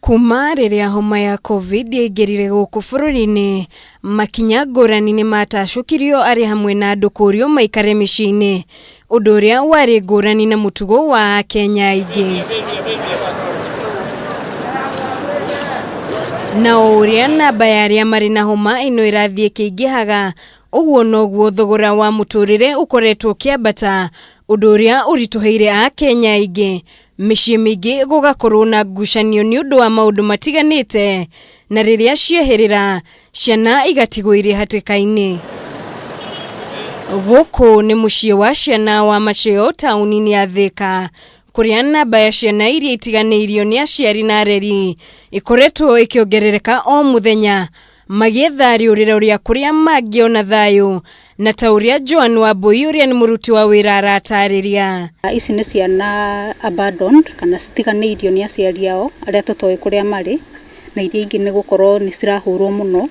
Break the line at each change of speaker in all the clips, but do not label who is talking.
Kuma rĩrĩa homa ya Covid yaingĩrire gũkũ bũrũri-inĩ, makinya ngũrani nĩ matacũkirio arĩ hamwe na andũ kũrio maikare mĩciĩ-inĩ, ũndũ ũrĩa warĩ ngũrani na mũtugo wa Akenya aingĩ. Na o ũrĩa namba ya arĩa marĩ na homa ĩno ĩrathiĩ ĩkĩingĩhaga, ũguo noguo thogora wa mũtũrĩre ũkoretwo ũkĩambata, ũndũ ũrĩa ũritũhĩire Akenya aingĩ mĩciĩ mĩingĩ gũgakorwo na ngucanio nĩ ũndũ wa maũndũ matiganĩte, na rĩrĩa cieherera ciana igatigwo irĩ hatĩka-inĩ. Gũkũ nĩ mũciĩ wa ciana wa Macheo taũni-inĩ ya Thĩka, kũrĩa namba ya ciana iria itiganĩirio nĩ aciari na areri ĩkoretwo ĩkĩongerereka o mũthenya, magĩetha rĩũrĩro rĩa kũrĩa mangĩona thayũ, na ta ũrĩa Joan Wambui ũrĩa nĩ mũruti wa wĩra aratarĩria.
Ici nĩ ciana abandoned kana citiganĩirio nĩ aciari ao arĩa tũtoĩ kũrĩa marĩ, na iria ingĩ nĩ gũkorwo nĩ cirahũrwo mũno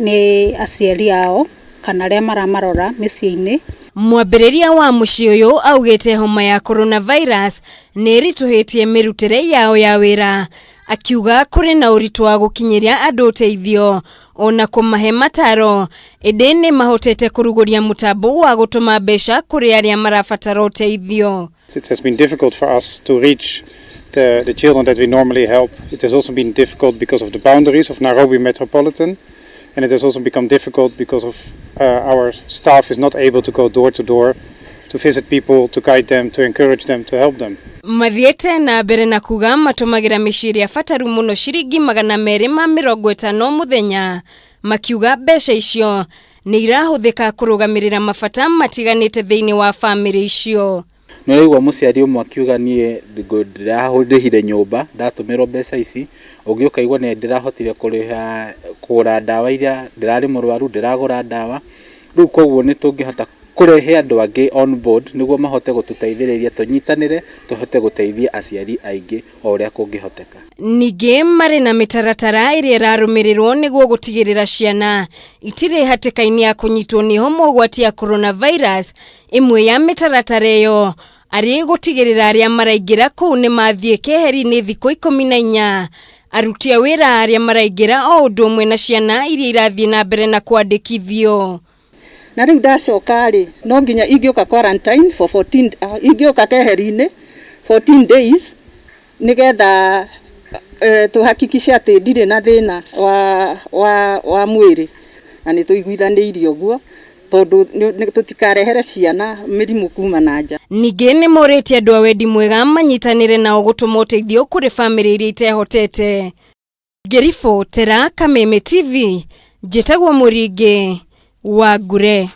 nĩ aciari ao kana arĩa maramarora mĩciĩ-inĩ.
Mwambĩrĩria wa mũciĩ ũyũ augĩte homa ya coronavirus nĩ ĩritũhĩtie mĩrutĩre yao ya wĩra, akiuga kũrĩ na ũritũ wa gũkinyĩria andũ ũteithio ona kũmahe mataro, ĩndĩ nĩ mahotete kũrugũria mũtambo wa gũtũma mbeca kũrĩ arĩa marabatara ũteithio.
It has been difficult for us to reach the children that we normally help. It has also been difficult because of the boundaries of Nairobi Metropolitan, and it has also become difficult because of our staff is not able to go door to door to visit people, to guide them, to encourage them, to help them.
Mathiĩte na mbere na kuga matũmagĩra mĩciĩ ĩrĩa bataru mũno ciringi 250 mũthenya, makiuga mbeca icio nĩ irahũthĩka kũrũgamĩrĩra mabata matiganĩte thĩinĩ wa bamĩrĩ icio.
Nĩ ũraigua mũciari ũmwe akiuga niĩ ndĩrahũrĩhire nyũmba ndatũmĩrwo mbeca ici, ũngĩ ũkaigua nĩ ndĩrahotire kũrĩha kũgũra ndawa iria ndĩrarĩ mũrwaru ndĩragũra ndawa. Rĩu koguo nĩ tũngĩhota kũrehe andũ angĩ on board nĩguo mahote gũtũteithĩrĩria tũnyitanĩre tũhote gũteithia aciari aingĩ o ũrĩa kũngĩhoteka.
Ningĩ marĩ na mĩtaratara ĩrĩa ĩrarũmĩrĩrwo nĩguo gũtigĩrĩra ciana itirĩ hatĩka-inĩ ya kũnyitwo nĩ homa ũgwati ya coronavirus. Ĩmwe ya mĩtaratara ĩyo arĩ gũtigĩrĩra arĩa maraingĩra kũu nĩ mathiĩ keheri-inĩ thikũ 14, aruti a wĩra arĩa maraingĩra o ũndũ ũmwe na ciana iria irathiĩ na mbere na kwandĩkithio.
Na rĩu ndacoka rĩ, no nginya ingĩũka quarantine for 14, ingĩũka keheri-inĩ 14 days nĩgetha tũhakikishe atĩ ndirĩ na thĩna wa mwĩrĩ, na nĩ tũiguithanĩirie ũguo tondũ tũtikarehere ciana mĩrimũ kuma na nja.
Ningĩ nĩ morĩtie andũ a wendi mwega manyitanĩre nao gũtũma ũteithio kũrĩ bamĩrĩ iria itehotete. Ngĩribotera Kameme TV, njĩtagwo Mũringĩ wa Ngure.